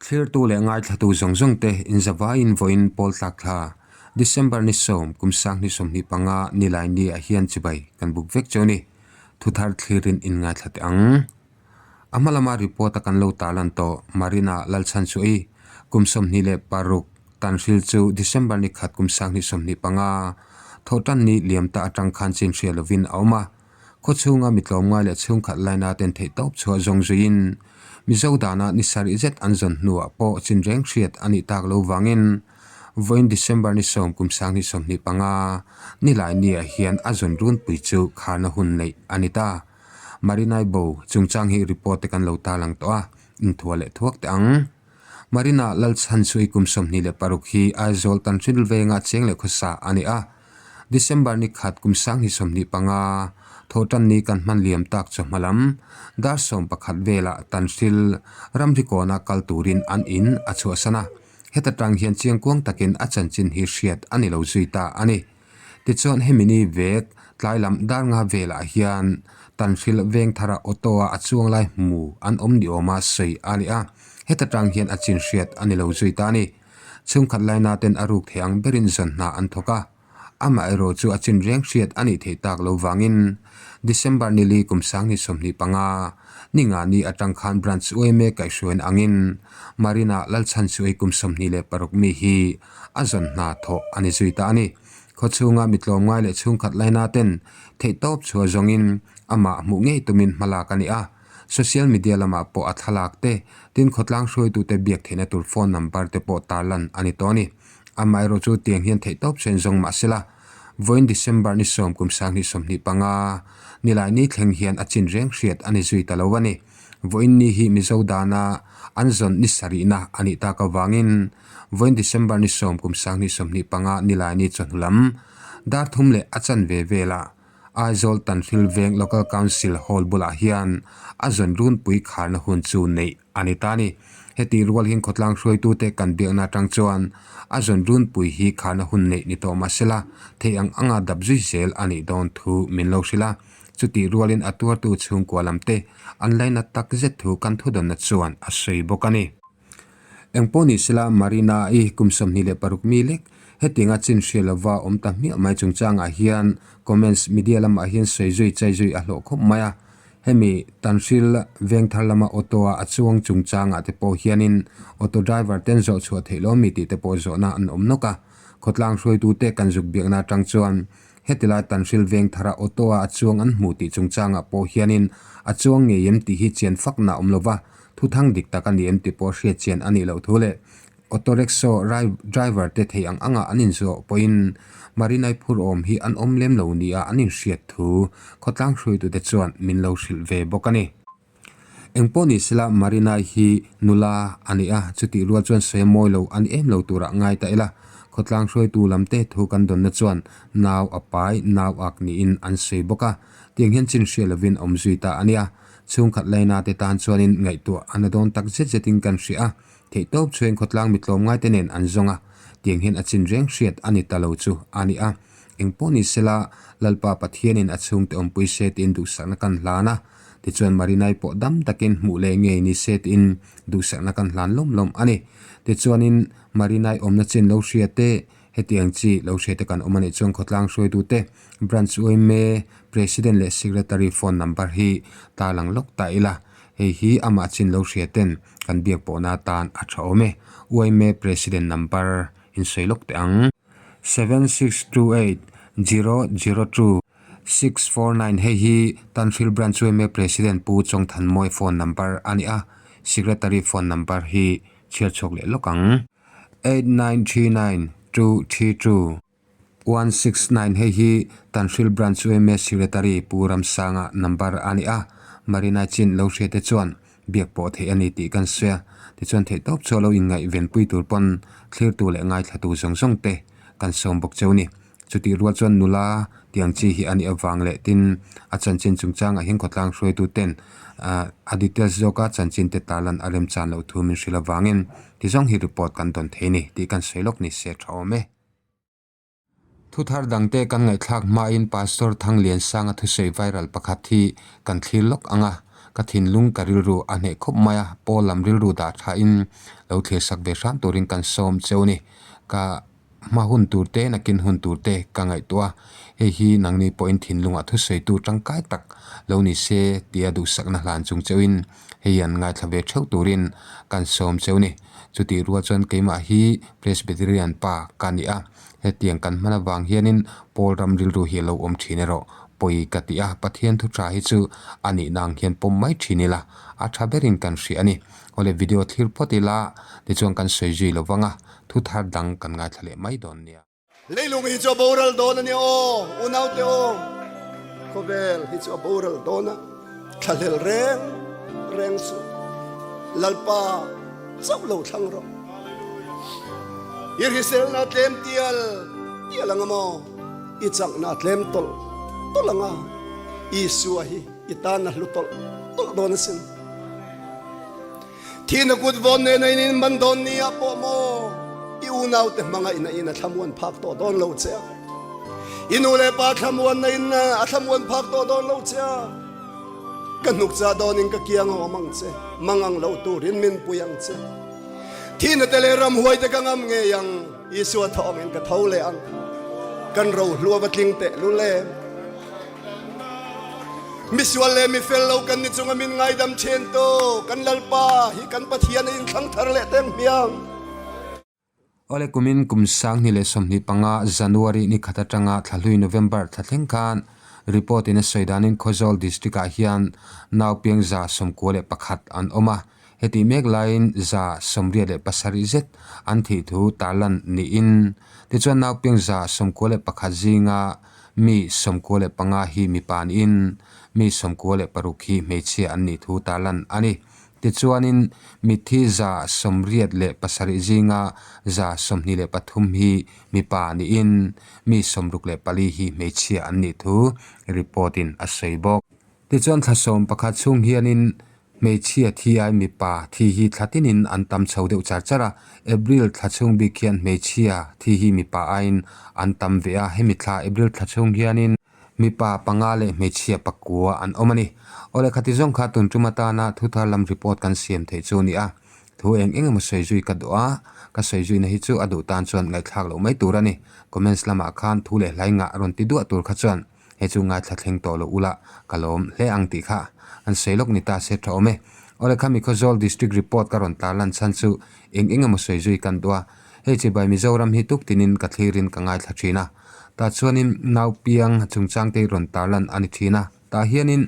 Thlirtu leh ngaithlatu zawng zawng te inzavaiin vawiin pawl tlak thla, December ni sawm, kum sanghnih 25 nilai ni ah hian chibai kan buk vek chu a ni. Thuthar thlirin in ngaithla teh ang. A hma lama report a kan lo tarlan tawh Marina Lalchhansuahi kum 26 Tanhril chu December ni khat kum sanghnih 25 thawhtan ni liam ta atang khan chin hria lovin a awm a. Khawchhunga mi tlawmngai leh chhungkhat laina ten theihtawp chhuah zawng zuiin Mizo dana ni sarih zet an zawn hnuah pawh chin reng hriat a nih tak lo vangin vawiin December ni sawm kum sanghnih 25 nilai niah hian a zawn runpui chu kharna hun neih a ni ta. Marinai bo chungchang hi report te kan lo tarlang tawh a, inthuah leh thuak teh ang. Marina Lalchhanchhui kum 26 hi Aizawl Tanhril venga cheng leh khawsa a ni a. December ni khat kum 2025 thawhtan ni kan hman liam tak chawhma lam dar 11 velah Tanhril ramri kawna kal turin an in a chhuahsan a. Heta tang hian chiangkuang takin a chanchin hi hriat a ni lo zui ta a ni. Tichuan hemi ni vek tlai lam dar nga velah hian Tanhril veng thara auto a a chuang lai hmu an awm ni awma sawi a ni a. Heta tang hian a chin hriat a ni lo zui ta a ni. Chhungkhat laina ten a ruk thei ang berin zawn hna an thawk a. Amaherawh chu a chin reng hriat a nih theih tak lo vangin December ni li kum 2025 ni nga ni atang khan Branch UMA kaihhruain angin Marina Lalchhansuai kum 26 mi hi a zawn hna thawh a ni zui ta a ni. Khawchhunga mi tlawmngai leh chhungkhat laina ten theihtawp chhuah zawngin amah hmuh ngei tumin hmalak a ni a. Social media lamah pawh a thlalak te, tin khawtlang hruaitute biak theihna tur phone number te pawh tarlan a ni tawh a ni. Amaherawh chu tiang hian theihtawp chuan zawng mah sela, vawiin December ni sawm kum 2025 nilai ni thleng hian a chin reng hriat a ni zui ta lo a ni. Vawiin ni hi Mizo dana an zawn ni sarihna a nih tak avangin vawiin December ni sawm kum 2025 nilai ni chawhnu lam dar thum leh a chanve velah Aizawl Tanhril Veng Local Council Hall bulah hian a zawn runpui kharna hun chu neih a ni ta a ni. Heti rual hian khawtlang hruaitute kan biakna atang chuan a zawn runpui hi kharna hun neih ni tawh mah sela thei ang anga dap zui zel a nih dawn thu min lo hrilh a. Chutih rualin a tuartu chhungkua lamte an lainat tak zet thu kan thudawnna chuan a sawi bawk a ni. Engpawh ni sela Marina-i kum 26 mi lek hetianga chin hria lova awm ta hmiah mai chungchangah hian comments media lamah hian sawi zui chai zui a hlawh khawp mai a. Hemi Tanhril Vengthar lama auto-a a chuang chungchangah te pawh hianin auto driver ten zawh chhuah theih lo mi tih te pawh zawhna an awm nawk a. Khawtlang hruaitute kan zuk biakna atang chuan heti lai Tanhril Vengthara auto-a a chuang an hmu tih chungchangah pawh hianin a chuang ngei em tih hi chian fakna a awm lova. Thuthang dik tak a ni em tih pawh hriat chian a nih loh thu leh auto rickshaw driver te thei ang anga an inzawh pawhin Marinai phur awm hi an awm lem lo nia an inhriat thu khawtlang hruaitute chuan min lo hrilh ve bawk a ni. Engpawh ni sela Marinai hi nula a ni a, chutih rual chuan sawi a mawi lo a ni em lo turah ngai ta ila. Khawtlang hruaitu lamte thu kan dawnna chuan nau a pai, nau ak niin an sawi bawk a, tiang hian chin hria lovin awm zui ta a nia. Chhungkhat laina te tan chuanin ngaihtuah a na dawn tak zet zetin kan hria a, theihtawp chhuain khawtlang mi tlawmngai te nen an zawng a, tiang hian a chin reng hriat a ni ta lo chu a ni a. Engpawh ni sela, Lalpa Pathianin a chhungte awmpui se tiin duhsakna kan hlan a, tichuan Marinai pawh dam takin hmuh leh ngei ni se tiin duhsakna kan hlan lawm lawm a ni. Tichuanin Marinai awmna chin lo hria te, Hetiang chi lo hriate kan awm a nih chuan khawtlang hruaitute Branch yma President leh Secretary phone number hi tarlang lawk ta ila, hei hi amah chin lo hriaten kan biak pawhna atan a tha awm e. Yma President number in sawi lawk teh ang. 7628002 649 hei hi Tanhril Branch yma President Pu Chawngthanmawia phone number a ni a, Secretary phone number hi chhiar chhuak leh lawk ang. 8939232 169 hei hi Tanhril Branch yma Secretary Pu Ramsanga number a ni a, Marina Chin lo hriate chuan biak pawh theih a ni tih kan sawi a, tichuan theihtawp chu a lo inngaihvenpui tur pawn thlirtu leh ngaithlatu zawng zawng te kan sawm bawk cheu a ni. Chutih rual chuan nula tiang chi hi a nih avang leh tin a chanchin chungchangah hian khawtlang hruaitu ten a details zawka chanchin te tarlan a remchan loh thu min hrilh avangin tizawng hi report kan dawn thei a ni tih kan sawi lawk ni se tha awm e. Thuthar dangte kan ngaihthlak hmain Pastor Thangliansanga thusawi viral pakhat hi kan thlir lawk ang a. Ka thinlung ka rilru a hneh khawp mai a, pawl lam rilru dah thain lo thlir sak ve hram turin kan sawm cheu a ni. Ka hma hun tur te nakin hun tur te ka ngaihtuah a, hei hi nangni pawhin thinlungah thusawitu tangkai tak lo ni se tia duhsakna hlan chung cheuhin hei an ngaithla ve theuh turin kan sawm cheu a ni. Chutih rual chuan keimah hi Presbyterian pa ka ni a, hetiang kan hman avang hianin pawl ram rilru hi a lo awm thin erawh pawi ka ti a, Pathian thu tha hi chu a nihna ang hian pawm mai thin ila, a tha berin kan hria a ni. Awle video thlir phawt ila tichuan kan sawi zui lo vang a, thu thar dang kan ngaithla leh mai dawn nia. Leilung hi chu a boral dawn a nia aw, unaute aw, khawvel hi chu a boral dawn a, thlahlel reng reng suh, Lalpa chauh lo thlang rawh. I hriselna tlem tial tial ang a maw? I chakna tlem tawlh tawlh ang a, Isua hi i tan a hlu tawlh tawlh dawn asin. Thihna kut vawn nena in inman dawn ni ah pawh maw i unaute hmangaihna in a thlamuan phak tawh dawn lo che a, i nu leh pa thlamuanna in a thlamuan phak tawh dawn lo che a, ka hnuk chah dawnin ka kiang a awm ang che, mangang lo turin min pui ang che. Thihna te leh ramhuai te ka ngam ngei ang. Isua thawngin ka tho leh ang. Kan rohlu a va tling teh lul em. Misual leh mifel lo kan ni chunga min ngaidam then tu kan Lalpa hi kan Pathian a inthlang thar leh teng hmiang. Awle kumin kum 2025 January ni khat atanga thlahlui November thla thleng khan report in a sawi danin Khawzawl District ah hian naupiang 91 an awm a. Hetih mek laiin 87 zet an thih thu tarlan niin, tichuan naupiang 91 zinga mi 95 hi mipa niin mi 96 hi hmeichhia an nih thu tarlan a ni. Tichuanin mitthi 87 zinga 23 hi mipa niin mi 64 hi hmeichhia an nih thu report-in a sawi bawk. Tichuan thla 11 chhung hianin Hmeichhia thi ai mipa thi hi thla tinin an tam chho deuh char char a, April thla chhung bik hian hmeichhia thi hi mipa aiin an tam ve a, hemi thla April thla chhung hianin mipa panga leh hmeichhia pakua an awm a ni. Awle khati zawng kha tun tum atana thu thar lam report kan siam theih chu a ni a, thu eng eng emaw sawi zui ka duh a, ka sawi zuina hi chu a duh tan chuan ngaihthlak loh mai tur a ni. Comments lamah khan thu leh hlai ngah rawn ti duah tur kha chuan Hei chu ngaithla thleng tawh lo ula ka lawm hle ang tih kha an sawi lawk ni ta se tha awm e. Awle khami Khawzawl District Report ka rawn tarlan chhan chu eng eng emaw sawi zui kan duh a. Hei chibai Mizoram hi tuk tinin ka thlirin ka ngaithla thin a. Tah chuanin naupiang chungchang te hi rawn tarlan a ni thin a. Tah hianin.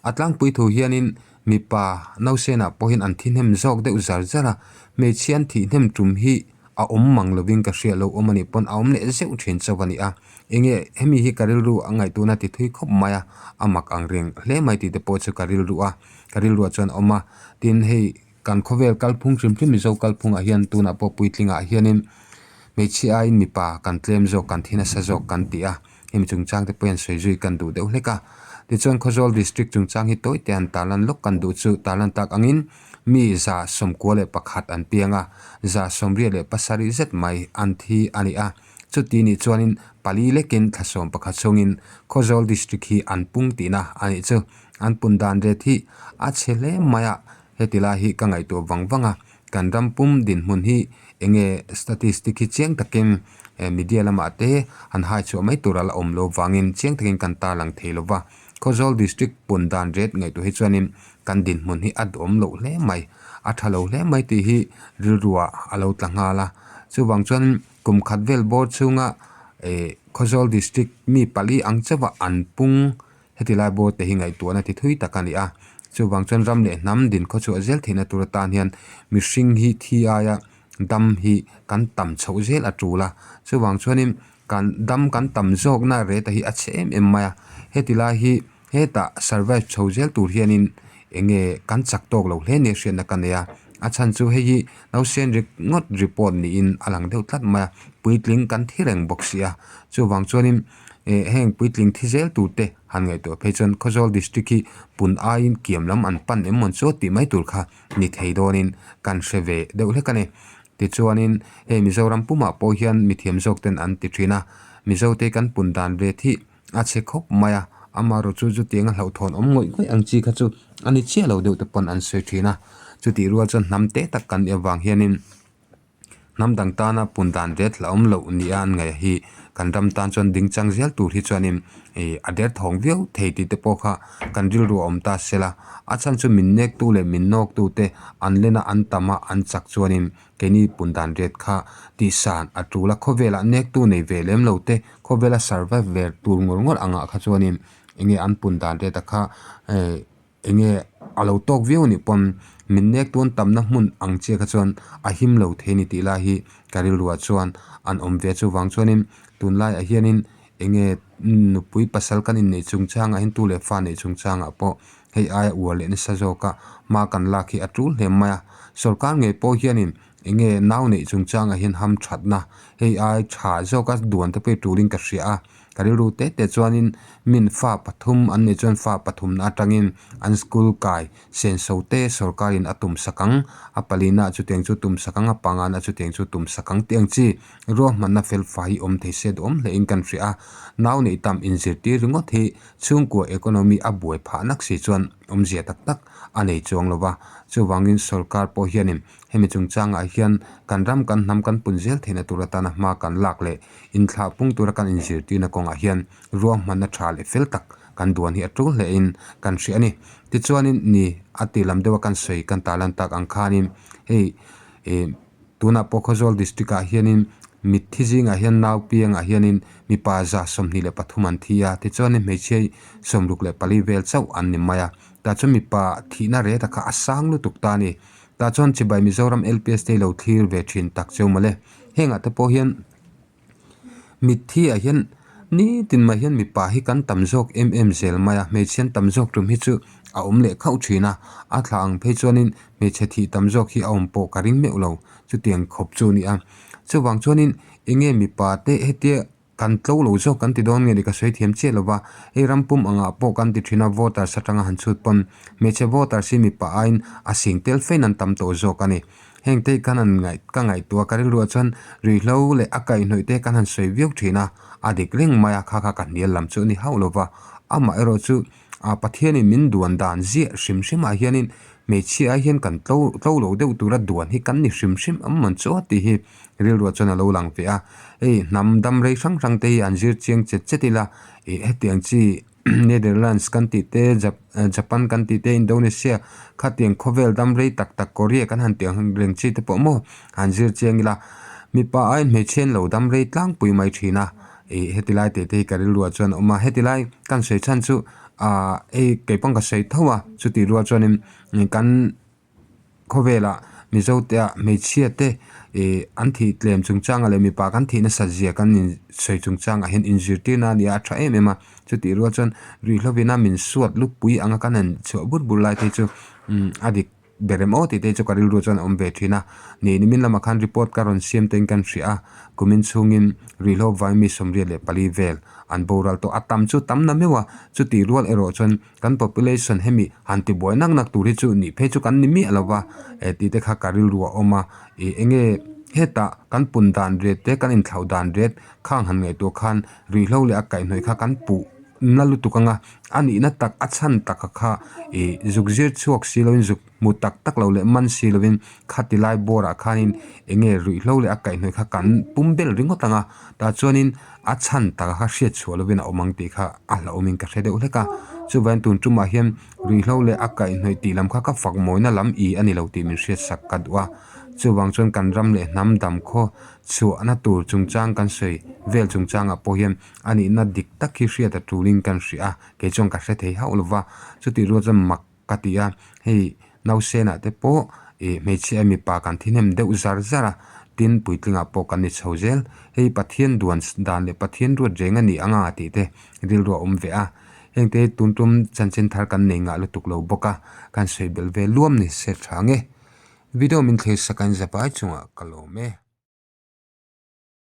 A tlangpui thu hianin mipa nausenah pawhin an thi hnem zawk deuh zar zar a, hmeichhia an thih hnem tum hi a awm mang lovin ka hriat lo awm a nih pawn a awm leh zeuh thin chauh a ni a. Enge hemi hi ka rilru a ngaihtuahna ti thui khawp mai a, a mak ang reng hle mai tih te pawh chu ka rilru a, ka rilruah chuan a awm a. Tin hei kan khawvel kalphung hrim hrim Mizo kalphungah hian tunah pawh puitlingah hianin hmeichhia aiin mipa kan tlem zawk kan thi nasa zawk kan ti a. Hemi chungchang te pawhin sawi zui kan duh deuh hlek a. Tichuan Khawzawl District chungchang hi tawi te han tarlan lawk kan duh chu tarlan tak angin mi 91 an piang a, 87 zet mai an thi a ni a. Chuti nih chuanin pali lekin thla 11 chhungin Khawzawl District hi an pung tihna a nih chu. An pun dan ret hi a chhe hle mai a, heti lai hi ka ngaihtuah vang vang a. Kan ram pum dinhmun hi enge statistic hi chiang takin media lamah te han hai chhuah mai tur a la awm lo vangin chiang takin kan tarlang thei lo va. Khawzawl district pun dan ret ngaihtuah hi chuanin kan dinhmun hi a duhawm loh hle mai, a tha lo hle mai tih hi rilruah a lo tla nghal a. Chuvang chuan kum khat vel bawr chhunga Khawzawl district mi pali ang chauha an pung Heti lai bawr te hi ngaihtuahna ti thui tak a ni a, chuvang chuan ram leh hnam din khawchhuah zel theihna tur atan hian mihring hi thi aia dam hi kan tam chhoh zel a tul a, chuvang chuanin kan dam kan tam zawkna rate hi a chhe em em mai a, heti lai hi hetah survive chho zel tur hianin eng nge kan chak tawk lo hle nia hriatna ka nei a, a chhan chu hei hi nausen ringawt report niin a lang deuh tlat mai a, puitling kan thi reng bawk si a, chuvang chuanin. Eh heng puitling thi zel tur te han ngaihtuah phei chuan Khawzawl district hi pun aiin kiam lam an pan em mawn chu tih mai tur kha ni thei dawnin kan hre ve deuh hlek a ni. Tichuanin hei Mizoram pumah pawh hian mithiam zawk ten an ti thin a, Mizote kan pun dan ve thih a chhe khawp mai a, Amaherawh chu chutiang a hlauhthawn awm ngawih ngawih ang chi kha chu a ni chiah lo deuh te pawn an sawi thin a. Chutih rual chuan hnam te tak kan nih avang hianin hnam dang tana pun dan ret la awm loh nia an ngaih hi kan ram tan chuan ding chang zel tur hi chuanin ih a derthawng viau thei tih te pawh kha kan rilru a awm ta se la. A chhan chu min nektu leh min nawktu te an len a an tam a an chak chuanin Keini pun dan ret kha tihsan a tul a, khawvelah nektu nei ve lem lo te, khawvela survive ve tur ngawr ngawr angah kha chuanin enge an pun dan ret a kha eh enge a lo tawk viau anih pawn min nektu an tamna hmun ang chiah kha chuan a him lo thei a ni tih lai hi ka rilruah chuan an awm ve chuvang chuanin tunlaiah hianin enge nupui pasal kan inneih chungchangah hian tu leh fa neih chungchangah pawh Hei aia uar leh nasa zawka hma kan lak hi a tul hle mai a, sorkar ngei pawh hianin eng nge nau neih chungchangah hian ham thatna hei ai tha zawka duan te pawh hi tulin ka hria a, ka rilru te te chuanin min fa pathum an neih chuan fa pathumna atangin an school kai senso te sorkarin a tum sak ang, a palina chutiang chu tum sak ang a pangana chutiang chu tum sak ang tih ang chi ruahmanna fel fai hi awm thei se duhawm hlein kan hria a, nau neih tam inzirtir ringawt hi Chhungkua economy a buai phah nak si chuan awmzia tak tak a nei chuang lo va, chuvangin sorkar pawh hianin hemi chungchangah hian kan ram kan hnam kan pun zel theihna tur atana hma kan lak leh inthlah pung tura kan inzirtirna kawngah hian ruahmanna tha leh fel tak kan duan hi a tul hlein kan hria a ni. Tichuanin ni a ti lam deuha kan sawi kan tarlan tak ang khanin hei ih Tunah pawh Khawzawl District ah hianin mitthi zingah hian nau piangah hianin mipa 23 an thi a, tichuanin hmeichhia 64 vel chauh an ni mai a. Tah chuan mipa thihna reta kha a sang lutuk ta a ni. Tah chuan Chibai Mizoram LPS te hi lo thlir ve thin tak cheu mawle. Hengah te pawh hian. Mitthi ah hian nitin mai hian mipa hi kan tam zawk em em zel mai a hmeichhe an tam zawk tum hi chu a awm leh khauh thin a a thla ang phei chuanin hmeichhe thih tam zawk hi a awm pawh ka ring meuh lo chutiang khawp chu a ni a chuvang chuanin eng nge mipa te hetia kan tlo lo zawk kan ti dawn nge ni ka sawi thiam chiah lo va hei ram pum angah pawh kan ti thin a voters atanga han chhut pawn hmeichhe voters hi mipa aiin a sing tel fein an tam tawh zawk a ni. Heng te kan han ngaih ka ngaihtuah ka rilruah chuan ruihhlo leh a kaihhnawih te kan han sawi viau thin a, a dik reng mai a, kha kha ka hnial lam chu a ni hauh lo va. Amah erawh chu ah Pathianin min duan dan ziah hrim hrimah hianin hmeichhia ai hian kan tlo tlo lo deuh tura duan hi kan ni hrim hrim ang man chu a tih hi rilruah chuan a lo lang ve a. Hei hnam dam rei hrang hrang te hi an zir chiang chet chet ila ih hetiang chi Netherlands kan tih te, Japan kan tih te, Indonesia khatiang khawvel dam rei tak tak Korea kan han tih ang reng chi te pawh maw han zir chiang ila mipa aiin hmeichhe an lo dam rei tlangpui mai thin a, ih heti lai teh te hi ka rilruah chuan a awm a, heti lai kan sawi chhan chu ah hei keipawng ka sawi tho a chutih rual chuanin kan. Khawvelah Mizotea hmeichhia te ih an thih tlem chungchangah leh mipa kan thih nasat zia kan in sawi chungchangah hian inzirtirna a ni a, a tha em em a. Chutih rual chuan ruihhlovina min suat lupui anga kan han chhuah bur bur lai te chu umm a dik ber em aw tih te chu ka rilru chuan a awm ve thin a. Ni nimin lamah khan report ka rawn siam te in kan hria a, kumin chhungin ruihhlo vai mi 84 vel an boral tawh a, tam chu tam na meuh a, chutih rual erawh chuan Kan population hemi han ti buai nak nak tur hi chu nih phei chu kan ni miah lo va, eh tih te kha ka rilru a awm a, ih enge hetah kan pun dan ret te kan inthlauh dan ret khang han ngaihtuah khan ruihhlo leh a kaihhnawih kha kan puh na lutuk ang a, a nihna tak a chhan taka kha ih zuk zir chhuak si loin zuk hmu tak tak lo leh man si loin khati lai bawrah khanin enge ruihhlo leh a kaihhnawih kha kan pum bel ringawt ang a, tah chuanin a chhan taka kha hriat chhuah lovin a awm ang tih kha a hlauhawmin ka hre deuh hlek a, chuvangin tun tumah hian ruihhlo leh a kaihhnawih tih lam kha ka fak mawina lam i a ni lo tih min hriat sak ka duh a, chuvang chuan kan ram leh hnam dam khaw chhuahna tur chungchang kan sawi vel chungchangah pawh hian a nihna dik tak hi hriat a tulin kan hria a, kei chuan ka hre thei hauh lova, chutih rual chuan mak Ka ti a, hei nausenah te pawh ih hmeichhia mipa kan thi hnem deuh zar zar a, tin puitlingah pawh kan ni chho zel. Hei Pathian duan dan leh Pathian ruat reng a ni anga tih te rilru a awm ve a. Heng te hi tun tum chanchin thar kan nei ngah lutuk lo bawk a, kan sawi belh ve luam ni se tha nge. Video min thlir sak a in zavai chungah ka lawm e.